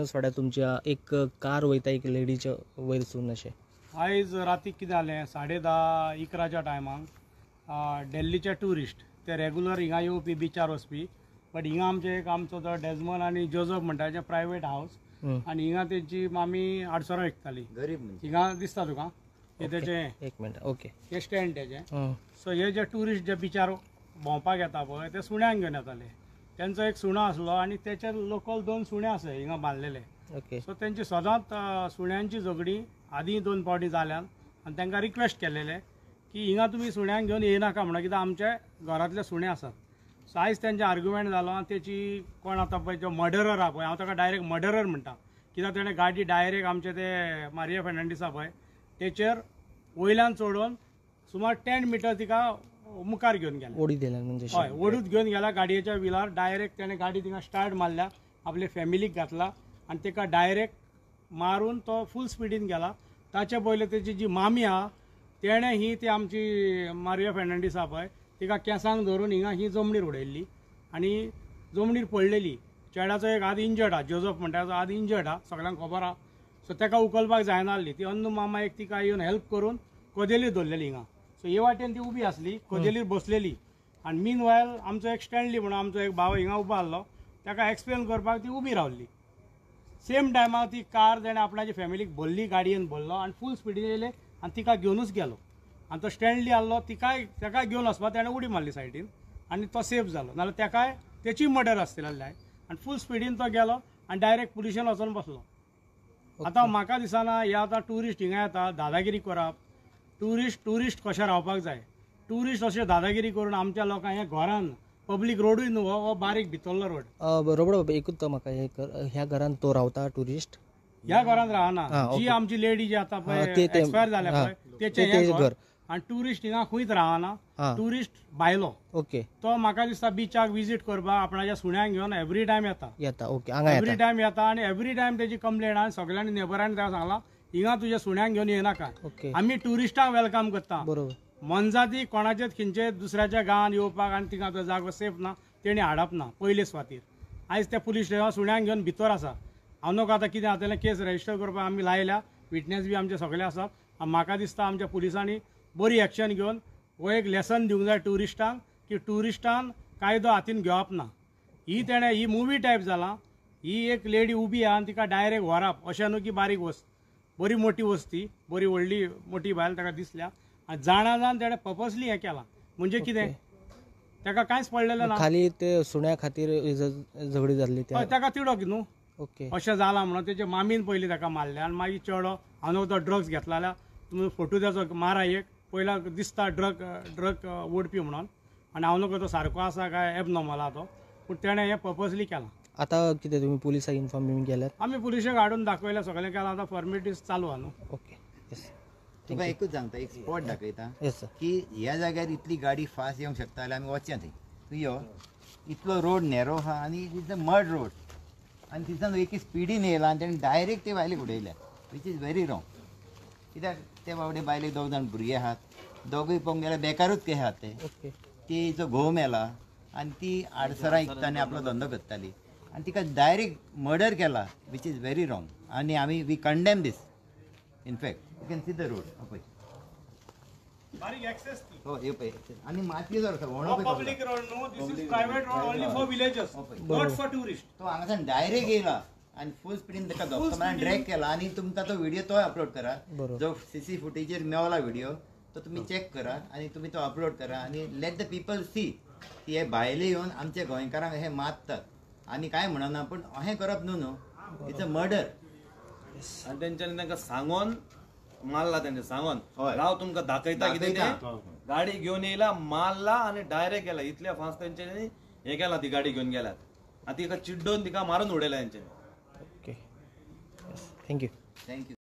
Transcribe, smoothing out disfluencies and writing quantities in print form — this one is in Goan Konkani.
वाड्यार तुमच्या एक कार वयता एक लेडीच्या वयर अशें. आयज राती कितें जालें 10:30 11च्या टायमाक दिल्लीचे ट्युरिस्ट ते रेगुलर हिंगा येवपी बिचार वचपी, बट हिंगा आमचे एक आमचो तो डेजमन आनी जोजफ म्हणटा तेचें प्रायवेट हावस आनी हिंगा तेंची मामी आडसरां विकताली. गरीब हिंगा दिसता तुका हे तेचें एक मिनट ओके हे स्टँड तेचें. सो हे जे ट्युरिस्ट जे बिचार भोंवपाक येता पळय ते सुण्यांक घेवन येताले. तेंचो एक सुणो आसलो आनी तेचे लोकल 2 सुणे आसा हिंगा बांदलेले. सो तेंची सदांच सुण्यांची झगडी आदी 2 फावटी जाल्यान आनी तांकां रिक्वेस्ट केलेले की हिंगा तुमी सुण्यांक घेवन येयनाका म्हणून, कित्याक आमचे घरांतले सुणे आसात. सो आयज तेंचे आर्ग्युमेंट जालो आनी तेची कोण आतां पळय जो मर्डरर आहा पळय, हांव ताका डायरेक्ट मर्डरर म्हणटा, कित्याक तेणें गाडी डायरेक्ट आमचे ते मारिया फेर्नांडीस आहा पळय तेचेर वयल्यान चडोवन सुमार 10 मिटर तिका मुखार घेवन गेले, ओडी दिल्या म्हणजे हय ओडूच घेवन गेला गाडयेच्या विलार. डायरेक्ट तेणें गाडी थिंगा स्टार्ट मारल्या, आपले फॅमिलीक घातला आनी ताका डायरेक्ट मारून तो फूल स्पिडीन गेला. ताचे पयले तेची जी मामी आहा तेणें ही ती आमची मारिया फेर्नांडीस आहा पळय तिका केंसांक धरून हिंगा ही जमनीर उडयल्ली आनी जमनीर पडलेली. चेड्याचो एक हात इंजर्ड आहा, जोजफ म्हणटा ताचो हात इंजर्ड आहा, सगळ्यांक खबर आहा. सो ताका उखलपाक जायना आसली, ती अन्नू मामा एक तिका येवन हेल्प करून कदेलीर दवरलेली हिंगा. सो हे वाटेन ती उबी आसली, कदेलीर बसलेली आनी मीन वायल आमचो एक स्टँडली म्हणून आमचो एक भाव हिंगा उबो आसलो, ताका एक्सप्लेन करपाक ती उबी रावली. सेम टायमार ती कार तेणें आपणाची फॅमिलीक भरली, गाडयेन भरलो आनी फूल स्पिडीन येयले आनी तिका घेवनूच गेलो. आनी तो स्टँडली आसलो तिकाय ताकाय घेवन वचपाक तेणें उडी मारली सायडीन आनी तो सेफ जालो, नाल्यार ताकाय तेची मर्डर आसतली आसली. आनी फूल स्पिडीन तो गेलो आनी डायरेक्ट पुलिशेन वचोन बसलो. आतां म्हाका दिसना हे आतां ट्युरिस्ट हिंगा येता दादागिरी करप, ट्युरिस्ट ट्युरिस्ट कशें रावपाक जाय, ट्युरिस्ट अशें दादागिरी करून आमच्या लोकांक हे घरान पब्लीक रोडूय न्हू हो बारीक भितरलो रोड. बरोबर बाबा एकूच म्हाका हे ह्या घरान तो रावता ट्युरिस्ट ह्या घरान रावना, जी आमची लेडी जी आतां पळय एक्सपायर जाल्या पळय तेचें हें घर. आनी ट्युरिस्ट हिंगा खंयच रावना, ट्युरिस्ट भायलो. ओके तो म्हाका दिसता बिचाक विजीट करपाक आपणाच्या सुण्यांक घेवन एवरी टायम येता येता ओके हांगा एवरी टायम येता आनी एवरी टायम तेची कंप्लेन आनी सगळ्यांनी नेबरांनी ताका सांगलां हिंगा तुज्या सुण्यांक घेवन येनाका, आमी ट्युरिस्टांक welcome करता. बरोबर मनजाती कोणाचेच खंयचे दुसऱ्याच्या गांवांत येवपाक आनी थिंगा तो जागो सेफ ना तेणी हाडप ना पयले सुवातीर. आयज त्या पुलीस स्टेशनार सुण्यांक घेवन भितर आसा. हांव नको आतां कितें जातलें, केस रजिस्टर करपाक आमी लायल्या, विटनेस बी आमचे सगळे आसात. आनी म्हाका दिसता आमच्या पुलिसांनी बरी एक्शन घेवन हो एक लेसन दिवंक जाय ट्युरिस्टांक की ट्युरिस्टान कायदो हातीन घेवप ना. ही तेणें ही मुवी टायप जालां, ही एक लेडी उबी आहा आनी तिका डायरेक्ट व्हरप अशें न्हू की बारीक वस्त, बरी मोटी वस्ती, बरी व्हडली मोटी बायल ताका दिसल्या आनी जाणा जाण तेणें पर्पसली हें केलां. म्हणजे कितें ताका कांयच पडलेलें ना, खाली ते सुण्या खातीर झगडी जाल्ली हय ताका तिडक न्हू ओके अशें जालां म्हणून तेजे मामीन पयलीं ताका मारलें आनी मागीर चेडो हांव तो ड्रग्स घेतला जाल्यार तुमी फोटो तेचो मारा एक पयला दिसता ड्रग ड्रग ओडपी म्हणून आनी हांव नको तो सारको आसा काय एबनॉर्मल आहा तो, पूण तेणें हें पर्पसली केलां. आतां कितें तुमी पुलिसाक इन्फॉर्म बीन केल्यात? आमी पुलिशेक हाडून दाखयलें सगळें केलां, आतां फॉर्मेलिटीज चालू आहा न्हू. ओके तुका एकूच सांगता, एक स्पॉट दाखयता की ह्या जाग्यार इतली गाडी फास्ट येवंक शकता जाल्यार आमी वचया थंय. तूं यो, इतलो रोड नॅरो आहा आनी it's a mud road आनी थंयसान एकी स्पिडीन येयला आनी तेणें डायरेक्ट ते बायलेक उडयल्या, which is very wrong. कित्याक ते बावडे बायलेक 2 जाण भुरगे आहात, दोगूय पळोवंक गेल्यार बेकारूच कशे आहात ते. तिचो घोव मेला आनी ती आडसरां विकता आनी आपलो धंदो करताली आनी तिका डायरेक्ट मर्डर केला, which is very wrong. आनी आमी we condemn this. In fact you can see the road पळय बारीक एक्सेस ती हो हे पळय आनी मातयेचो रस्तो व्हडलो पब्लीक रोड न्हू, this is private road only for villagers, not for tourist. तो हांगासान डायरेक्ट येयला आनी फूल स्पिडीन ताका धपको मारून ड्रॅग केला. आनी तुमकां तो व्हिडियो तोय अपलोड करा, जो सीसी फुटेजीर मेवला व्हिडियो तो तुमी चॅक करा आनी तुमी तो अपलोड करा आनी let the people सी की हे भायले येवन आमच्या गोंयकारांक हे मारतात आनी कांय म्हणना, पूण अहें करप न्हू न्हू, it's a murder. आनी तेंच्यांनी तांकां सांगोन मारला, तेंचे सांगोन राव तुमकां दाखयता कितें तें, गाडी घेवन येयला मारला आनी डायरेक्ट गेला. इतल्या फास्ट तेंच्यांनी हें केलां, ती गाडी घेवन गेल्यात आनी तिका चिड्डोवन तिका मारून उडयला तेंच्यांनी. Okay thank you. Thank you.